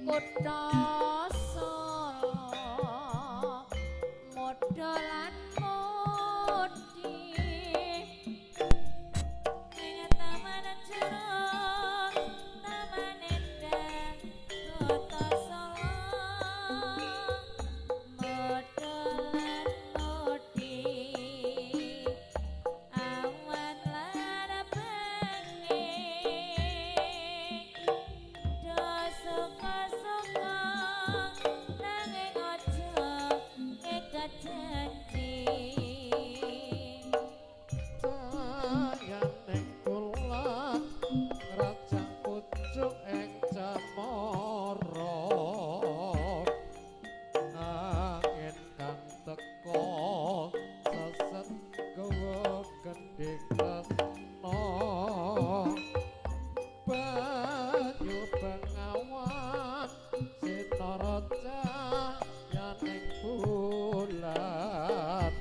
Kutha Solo modho lan mudi ing taman jeruk taman endah kutha Solo modho lan mudi awan lan bengi do suka-suka nanging aja ngekat janji. Cayaning kulak rajang pucuk ing cemara, angin kang teka seset gawa gendhing tresna, banyu bengawan sinara cayaning bulan,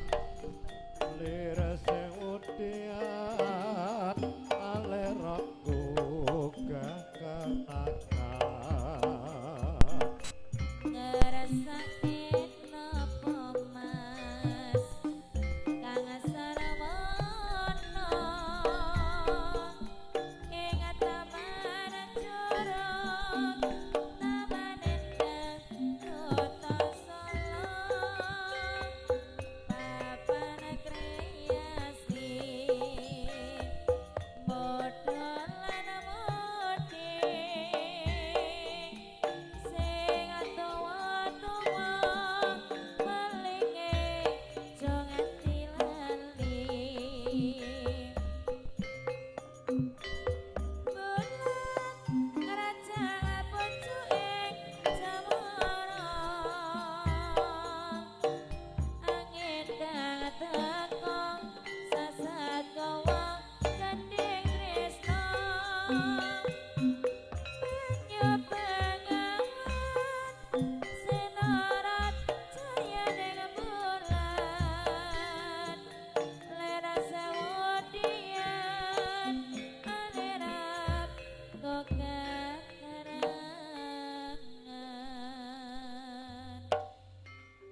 lir sing udian alera gugah kenangan.